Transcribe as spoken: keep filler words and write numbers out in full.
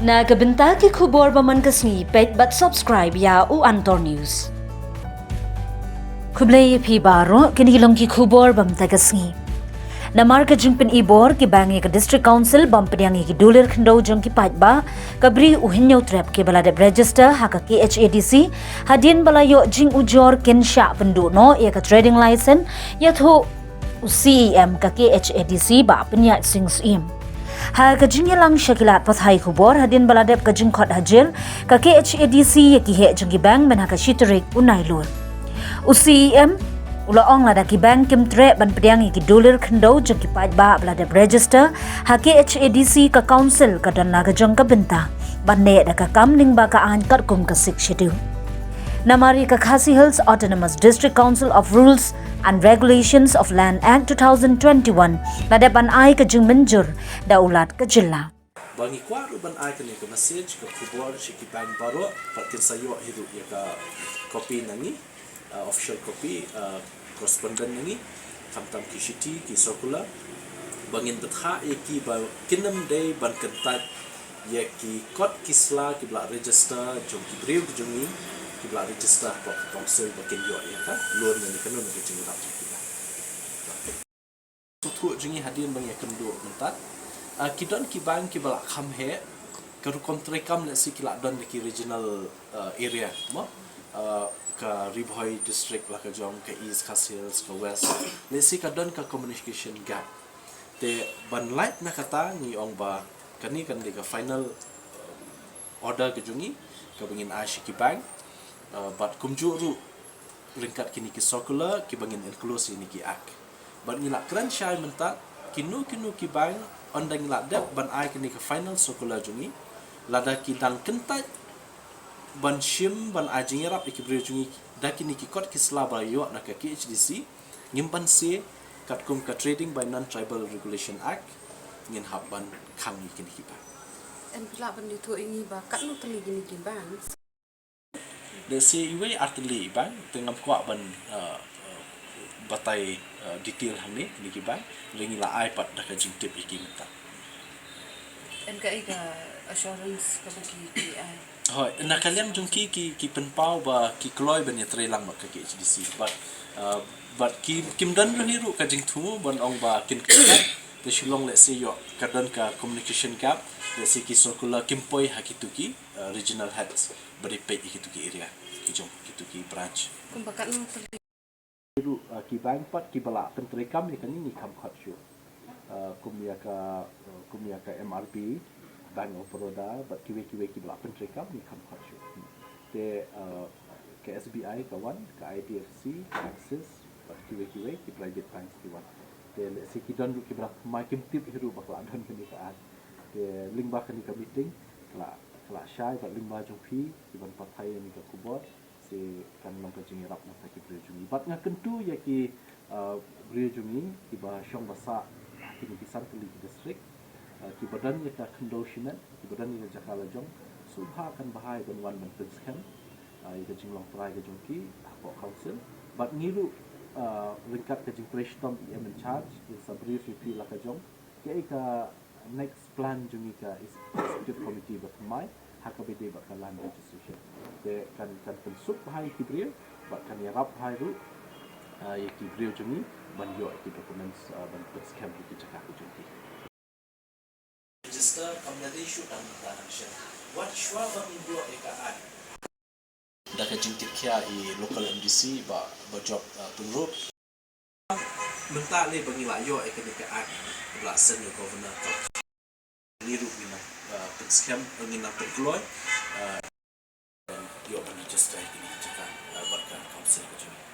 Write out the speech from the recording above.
Na ka bynta ki khubor ba man ka sngi, peit bad subscribe ïa u Antor News. Khublei ïa phi baroh, kine ki long ki khubor ba mynta ka sngi. Namar ka jingpynibor ki bank ïa ka District Council ban pdiang ïa ki dulir khyndew jong ki paidbah, ka Bri U Hynñiewtrep kiba la dep register ha ka K H A D C, hadien ba la ïoh jingujor kin shah pynduh noh ïa ka trading license, ïathuh u C E M ka K H A D C Bah Pynïaid Sing Syiem. Ha ka jingïalang sha ki lad pathai khubor, hadien ba la dep ka jingkhot ha jel ka K H A D C ïa ki heh jong ki bank mynha ka shi tarik u Nailur. U C E M u la ong lada ki bank kim treh ban pdiang ïa ki dulir khyndew jong ki paidbah ba la dep register ha K H A D C, ka council ka don la ka jong ka bynta ban leh da ka kam lyngba ka aiñ katkum ka Sixth Schedule. Namar ïa ka Khasi Hills Autonomous District Council of Rules and Regulations of Land Act two thousand twenty-one la dep ban ai ka jingmynjur da u Lat ka jylla. Ba ngi kwah ruh ban ai kane ka message, ka khubor sha ki bank baroh, bad kin sa ïoh hi ruh ïa ka copy na ngi, uh, official copy, uh, correspondent na ngi, khamtam ki shithi, ki circular, ba ngin bthah ïa ki ba kin ym dei ban kyntait ïa ki kot ki sla kiba la register jong ki briew ki jong ngi, kiba la register hapoh ka council ba kin ïoh ïa ka loan ne kano kano ka jingïarap jong ki bank. Sngewthuh jong ngi hadien ba ngi ïakynduh mynta, ah, ki don ki bank kiba la kham heh, ka rukom treikam lehse ki la don da ki regional, ah, area, mo? Ah, ka Ri Bhoi District la ka jong, ka East Khasi Hills, ka West, lehse ka don ka communication gap. Te ban lait na kata ngi ong ba kane kan dei ka final, ah, order ka jong ngi, kaba ngin ai sha ki bank, ah, bad kumjuh ruh ryngkat kine ki circular kiba ngin enclose ïa kine ki act. Bad ngi la kren shai mynta, kino kino ki bank, ynda ngi la dep ban ai kine ki final circular jong ngi, lada ki dang kyntait ban shim ban ai jingïarap ïa ki briew jong ngi da kine ki kot ki sla ba ïoh na ka K H A D C, ngim banse, katkum ka Trading by Non-Tribal Regulation Act, ngin hap ban khang ïa kine ki bank. Em, phi lah ban ïathuh ïa ngi ba katno tylli kine ki bank? Lehse iwei ar tylli i bank, te ngam kwah ban, uh, uh, batai, uh, detail hangne, kine ki bank, hynrei ngi la ai pat da ka jingtip ïa ki mynta. Em, kaei ka assurance kaba ki, ki ai? Hooid, na ka liang jong ki, ki, ki pynpaw ba ki kloi ban ïatreilang bad ka K H A D C. Bad, uh, bad ki, kim don ruh hi ruh ka jingthmu ban ong ba kin kyntait, te shu long lehse ïoh ka don ka communication gap, lehse ki circular kim poi ha kito ki, uh, regional heads. Ba dei peit ïa kito ki area, ki jong kito ki branch. Kumba katno tylli? Ruh, ah, ki bank pat kiba la pyntreikam ïa kane ngi kham khot shuh. Ah, kum ïa ka, ah, kum ïa ka M R B, Bank of Baroda, bad kiwei kiwei kiba la pyntreikam ngi kham khot shuh. Te, ah, ka S B I ka wan, ka I D F C, ka Axis, bad kiwei kiwei ki private banks ki wan. Te lehse ki don ruh kiba la thymmai, kim tip hi ruh ba ka la don kane ka act. Te lyngba kane ka meeting ka la, ka la shai bad lyngba jong phi kiban pathai ïa kane ka khubor, se kan long ka jingïarap na bynta ki briew jong ngi. Bad nga kyntu ïa ki, ah, briew jong ngi kiba shong ba sah ha kine ki san tylli ki district, ah, kiba don ïa ka khyndew shimet, kiba don ïa ka jaka la jong, sngewbha kan bha ïa ban wan ban pynskhem, ah, ïa ka jinglong trai ka jong ki hapoh council. Bad ngi ruh, ah, ryngkat ka jingtrei shitom E M in charge, ngin sa brief ïa phi la ka jong kaei ka next plan jong ngi ka executive committee ba thymmai ha kaba ïadei bad ka land registration. Te kan, kan pynsuk bha ïa ki briew bad kan ïarap bha ruh, ah, ïa ki briew jong ngi ban ïoh ïa ki documents, ah, ban pynskhem ïa ki jaka ki jong ki. Register kam da dei shu tang mynta, wat shuwa ba ngin ïoh ïa ka act. Da ka jingtip khia i local M D C Bah, Bah Job, uh, Pyngrope. Mynta lei ba ngi la ïoh ïa kane ka act, ba la send ïa u governor ka. Ngi ruh ngi nang, uh, pynskhem, uh, ngi nang pynkloi, uh, ïoh ban register ïa kane ka jaka, uh, bad ka council ka jong ngi.